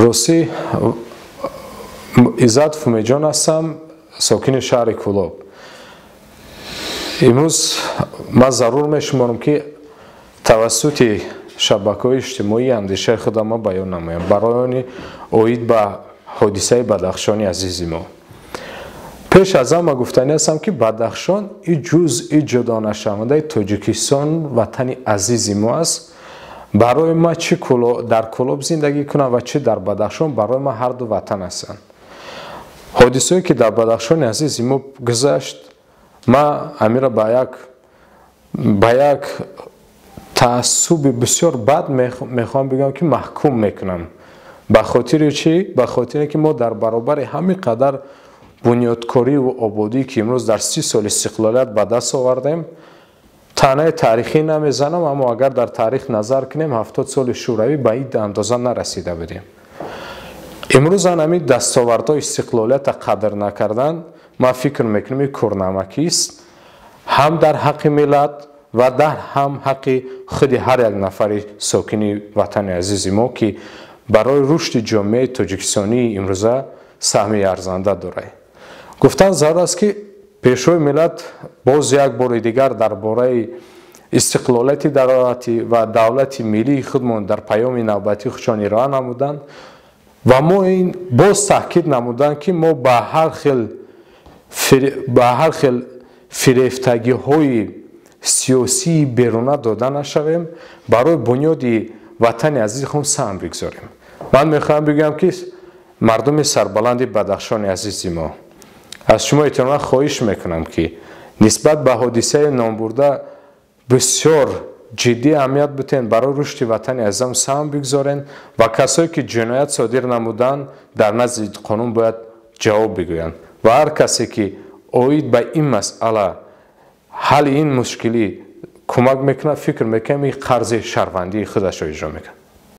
Ростӣ, Иззат Фумеҷон ҳастам, сокини шаҳри Кӯлоб. Имрӯз ман зарур мешуморам, ки тавассути шабакаҳои иҷтимоӣ андешаи худамро баён намоям барои они оид ба ҳодисаи Бадахшони азизи мо. Пеш аз ҳама гуфтанӣ ҳастам, ки Бадахшон и ҷузъи ҷудонашавандаи Тоҷикистон, ватани азизи мо аст. Барои ма чӣ дар Кӯлоб зиндагӣ кунам ва чӣ дар Бадахшон, барои ма ҳарду ватан ҳастанд. Ҳодисае, ки дар Бадахшони азизи мо гузашт, ма амира ба як таассуби бисёр бад мехоҳам бигӯям, ки маҳкум мекунам. Ба хотири чӣ? Ба хотире ки мо дар баробари ҳамин қадар бунёдкориву ободӣ, ки имрӯз дар 30 соли истиқлолият ба даст овардем, таънаи таърихӣ намезанам, аммо агар дар таърих назар кунем, 70 соли Шӯравӣ ба ин андоза нарасида будем. Имрӯз ан ҳамин дастовардҳои истиқлолията қадр накардан, ман фикр мекунам, ин кӯрнамакист ҳам дар ҳаққи миллат ва дар ҳам ҳаққи худи ҳар як нафари сокини ватани азизи мо, ки барои рушди ҷомеаи тоҷикистонии имрӯза саҳми арзанда дорад. Гуфтан зарур аст, ки Пешвои миллат боз як бори дигар дар бораи истиқлолияти давлатӣ ва давлати миллии худмон дар паёми навбатии худшон ироа намуданд ва мо ин боз таъкид намуданд, ки мо ба ҳар хел фирефтагиҳои сиёсии беруна дода нашавем, барои бунёди ватани азизи худ саҳм бигзорем. Ман мехоҳам бигӯям, ки мардуми сарбаланди Бадахшони азизи мо, аз шумо эҳтироман хоҳиш мекунам, ки нисбат ба ҳодисаи номбурда бисёр ҷиддӣ аҳамият битен, барои рушди ватани азизам саҳм бигзорен ва касое, ки ҷиноят содир намуданд, дар назди қонун бояд ҷавоб бигӯянд ва ҳар касе, ки оид ба ин масъала ҳалли ин мушкилӣ кӯмак мекунад, фикр мекунам, ин қарзи шаҳрвандии худашро иҷро мекунад.